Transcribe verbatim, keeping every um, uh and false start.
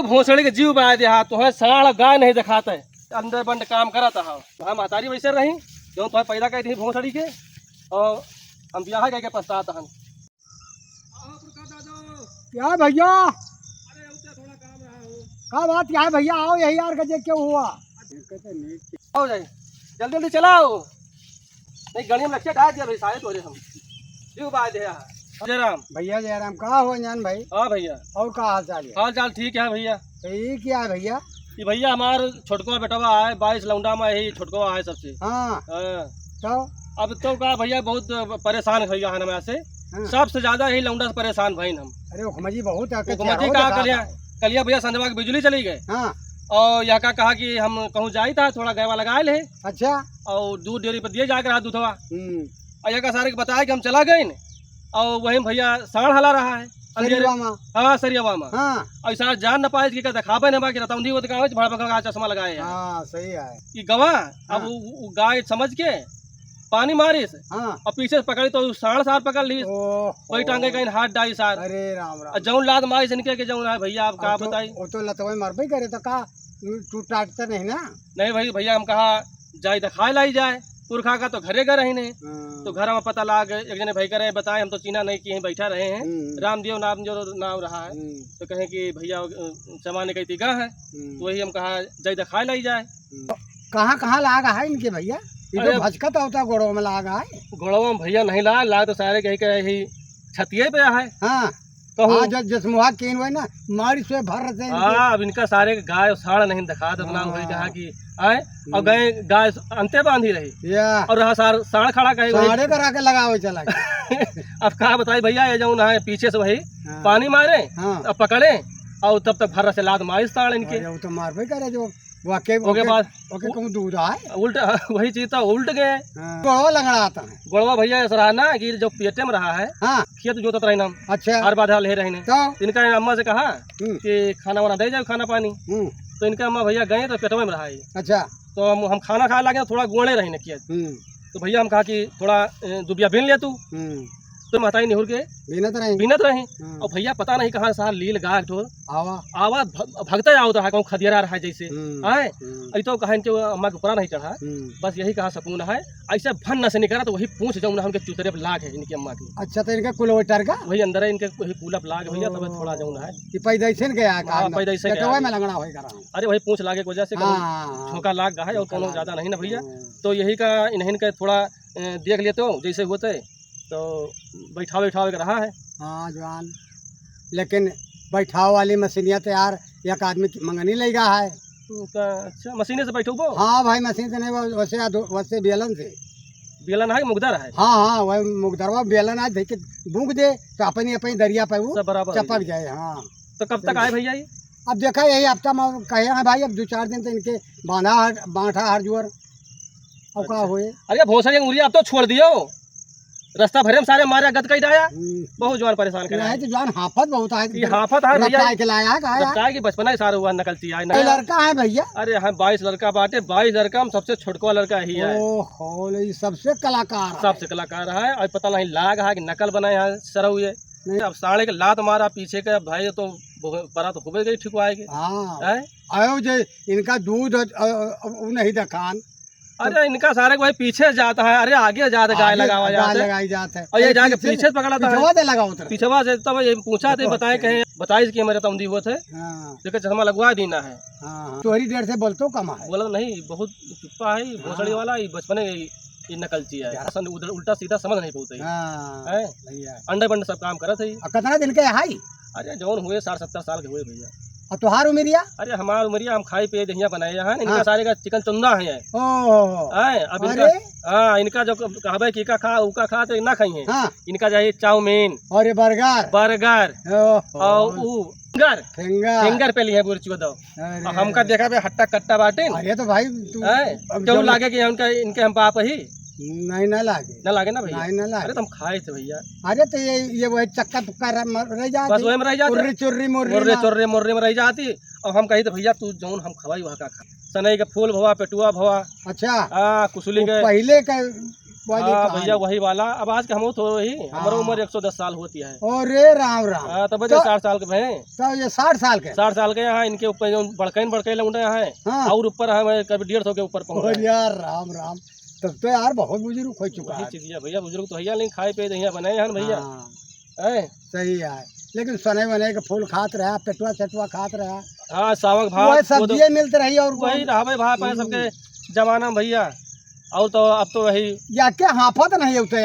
भोसड़ी के जीव बाय देहा, तोहे साढ़ गाय नहीं देखात है, अंडे बंड काम करत है। तोहे महतारी वैसे रही, जो तोहे पैदा कर दी भोसड़ी के, और हम ब्याह करके पछतात हन। क्या भैया? का बात क्या है भैया? आओ यही यार, गजे क्यों हुआ? हो जाए, जल्दी जल्दी चलाओ। नहीं, गणिया में रखिए, डाल दिया भाई, सारे तोरे हम। जीव बाय दे यार। जयराम। भैया जयराम, का हो अनजान भाई? हाँ भैया। और का हाल चाल है? हाल चाल ठीक है भैया। तो ये क्या है भैया? ये भैया हमार छोटको बेटवा है, बाईस लौंडा में ही छोटको है सबसे। हाँ। हाँ। तो? अब तो का भैया, बहुत परेशान हो गया है ना से। हाँ। सबसे ज्यादा यही लौंडा से परेशान भइन हम। अरे हुक्मा जी बहुत आके हुक्मा जी चेहरा का दिखाता कलिया, है। कलिया भैया संजवा के बिजली चली गए। हाँ। और यह का कहा कि हम कहूँ जाई था, थोड़ा गैवा लगा ले। अच्छा। और दूध डेयरी पर दिए जाके रहा दूधवा। हम्म। और यह का सारे के बताया कि हम चला गए न, और वही भैया साढ़ हला रहा है। अंधेरे। सरियवा में। हाँ, सरियवा में। हाँ। और साढ़ जान न पाए कि का दिखावे न बा कि रतौंधी वो दिखावे, भड़बका का चश्मा लगाए है। हाँ, सही है। कि गवा, अब हाँ। वो, वो गाय समझ के पानी मारिस, हाँ। और पीछे से पकड़ी तो साढ़ सार पकड़ ली। ओहो। कोई टांगे कहीं हाथ डाई सार। अरे राम राम। और जौन लात मारिस इनके के जौन है भैया, आप का अब तो, बताई? वो तो लतवे मरबे करे तो का, तू टाटते नहीं ना? नहीं भाई, भैया हम कहा जाए तो खाए लाई जाए, पुरखा का तो घरे घर ही नहीं। हाँ। तो घर में पता लाग, एक जने भाई करे बताए, हम तो चीना नहीं किए, बैठा रहे हैं, हम्म। रामदेव नाम जो नाम रहा है, हम्म। तो कहें कि भैया, अ, जमाने का इतिका है, हम्म। तो वही हम कहा जाए तो खाए लाई जाए। कहाँ, कहाँ लाग है इनके भैया? ये तो अरे भचकत होता गोड़वा में लाग है। गोड़वा में भैया नहीं लाग, लाग तो सारे कहीं के यही छतिये पे है। हाँ। कहूँ। हाँ, जब जसमुहा कीन हुए ना, मारी से भर से इनके। हाँ, अब इनका सारे के गाय साढ़ नहीं दिखा, तो अपना हाँ। वही कहा कि आए, और हम्म। गए गाय अंते बांधी रही। या। और रहा सार, साढ़ खड़ा कहे वही। साढ़े करा के लगावे चला गया। अब कहा बताई भैया, ये जौन है पीछे से वही हाँ। पानी मारे, हाँ। अब पकड़े, और तब तक भर से लात मारी साढ़ इनके। अरे, वो तो मारबे करे जो वाकई ओके ओके, बाद ओके उ-, कहूँ दूध आए। उल्ट, वही चीज तो उल्ट गए। हाँ। गोड़वा लंगड़ा आता है। गोड़वा भैया ऐसा रहा ना कि जो पेटे में रहा है, हाँ। खेत जोतत रहे ना हम। अच्छा। हर बाधा ले रहे ने। तो? इनका अम्मा से कहा हम्म। कि खाना वाना दे जाओ, खाना पानी। हम्म। तो इनका अम्मा भैया गए तो पेटवे में रहा है। अच्छा। तो हम, हम खाना खाए लागे तो थोड़ा गोड़े रहे ने खेत। हम्म। तो भैया हम कहा कि थोड़ा, ए, दुबिया बीन ले तू। हम्म। तो महतारी निहुर के बीनत रही। बीनत रही। हम्म। और भैया पता नहीं कहाँ से लील गा एक ठो आवा। आवा भ-, भगते आवत रहा, कहूँ खदियरा रहा जैसे। हम्म। आए? हम्म। अई तो कहा इनके अम्मा के ऊपरा नहीं चढ़ा। हम्म। बस यही कहा सुकून है। ऐसे भन्न से निकला तो वही पूँछ जौन है उनके चुतरे पे लाग है इनकी अम्मा की। अच्छा, तो इनके कुल वही टरका? वही अंदर है इनके, वही कूला पे लाग भैया, तब ओ। थोड़ा जौन है। ये पैदा ऐसे न गया हाँ, काम। पैदा ऐसे गया पेटवा है। में लंगड़ा होएगा रहा। अरे वही पूँछ लागे की वजह से हाँ, कहूँ हाँ, हाँ। झोंका लाग गया है और झोंका कोनो लाग ज्यादा नहीं ना भैया। हम्म। तो यही का इन्हें के थोड़ा, ए, देख लेते हो जैसे होते। तो बैठावे, बैठावे के रहा है। हाँ, जवान। लेकिन बैठावे वाली मशीनिया तो यार, एक आदमी की मंगनी ले गया है। तो का, अच्छा, मशीने से बैठो वो? हाँ भाई, मशीन से नहीं, वो वैसे आदो-, वैसे बेलन से। बेलन है कि मुगदर है? हाँ, हाँ, वही मुगदरवा बेलन है, देख के बूक दे, तो अपनी, अपनी दरिया पे वो सब बराबर हो चपक जाए। जाए, हाँ। तो कब तक आए भैया ये? अब देखा, यही हफ्ता में कहे हैं भाई, अब दो चार दिन तो इनके बांधा हर, बांधा हर जुअर। अब का अच्छा। होए? अरे भोसड़ी अंगुरिया अब तो छोड़ दियो, रास्ता भरे में सारे मारे गत कई डाया। हम्म। बहुत जवान परेशान करे नहीं है। तो जवान हाफत बहुत है। ये हाफत है भैया। लपटाए के लाया है, कहा यार? लपटाए के बचपना के सारे हुआ नकल चिया है, ये नकल। लड़का है भैया? अरे हाँ, बाईस लड़का बाटे, बाईस लड़का में सबसे छोटको लड़का ही है। ओहो, ले, ये सबसे कलाकार है। सबसे कलाकार है, और पता नहीं लाग है कि नकल बनाए हैं सरऊ ये। नहीं। अब साढ़ के लात मारा पीछे के, अब भाई तो बहुत बड़ा तो होबे गई ठीक आएगी। हाँ। हैं? आयो जे इनका दूध, अ, अ, अ, वो नहीं दकान। अरे इनका सारे को भाई पीछे जाता है, अरे आगे जाता, गाय आगे लगावा गाय जाता है। लगाई जाता है। और ये अरे जाके पीछे पीछे से पकड़ा था। पिछवा से लगा उतर। पिछवा से तब ये पूछा थे, तो बताए कहे, बताइस कि हमारे तमदी हुआ थे। हाँ। देखो चश्मा लगवा देना है। हाँ, हाँ। तोहरी देर से बोलतो कम है। बोला नहीं, बहुत चुप्पा है, ये भोसड़ी हाँ। वाला, ये बचपने ये, ये नकल चिया है। यार। असल उधर उल्टा सीधा समझ नहीं पाते। हाँ, हैं? भैया। अंडे बंडे सब काम करत है। आ, कितना दिन के है? अरे जौन हुए साठ सत्तर साल के हुए भैया। और तोहार उमरिया? अरे हमार उमरिया हम खाई पिए दहिया बनाए हैं, इनका हाँ। सारे का चिकन चुंदा है। ओ, ओ, ओ। हैं, अब इनका, अरे? हाँ, इनका जो कहबे कि का खा, उका खा, तो ना खाई हैं। हाँ। इनका चाहिए चाउमीन। और ये बर्गर? बर्गर। ओहो। और ऊ फिंगर। फिंगर। फिंगर पे लिए बुरचुआ दो। अरे। और हमका देखा बे हट्टा कट्टा बाटे। अरे तो भाई तू हैं? अब क्यों जब लागे कि उनका, इनके हम बाप ही? नहीं, ना लागे। ना लागे ना भैया? नहीं, ना लागे। अरे तो हम खाए थे भैया। अरे तो ये, ये वही चक्का पुक्का रह, म-, रह जाती। बस वही में रह जाती। उर्री चुर्री मुर्री मुर्री ना। चुर्री मुर्री में रह जाती। अब हम कही तो भैया तू जौन हम खवाई वहाँ का खा। सनई का फूल भवा, पेटुआ भवा। अच्छा। हाँ, कुसुली वो के। पहले का वाली हाँ कहानी। भैया, वही वाला। अब आज के हमहू तो वही, हाँ। हमरो उम्र एक सौ दस साल होती है। अरे राम राम। हाँ, तब तो, साठ साल के भए। तो ये साठ साल के? साठ साल के यहाँ इनके ऊपर जो बड़कैन बड़कैन लौंडे हैं, हाँ। और ऊपर हैं, कभी डेढ़ सौ के ऊपर पहुँच गए। अरे यार, राम राम। तब तो यार बहुत बुजुर्ग हो चुका है। चीज है भैया, बुजुर्ग तो भैया, लेकिन खाए पिए तो यहाँ बनाए हैं भैया। हाँ। हैं? सही है, लेकिन सने वने के फूल खात रहा, पेटुआ चटुआ खात रहा। हाँ, सावक भात, वही सब्जियाँ मिलत रही और वही रहबे भात है हम्म। सबके जमाना में भैया। और तो अब तो वही या क्या हाफत नहीं होते।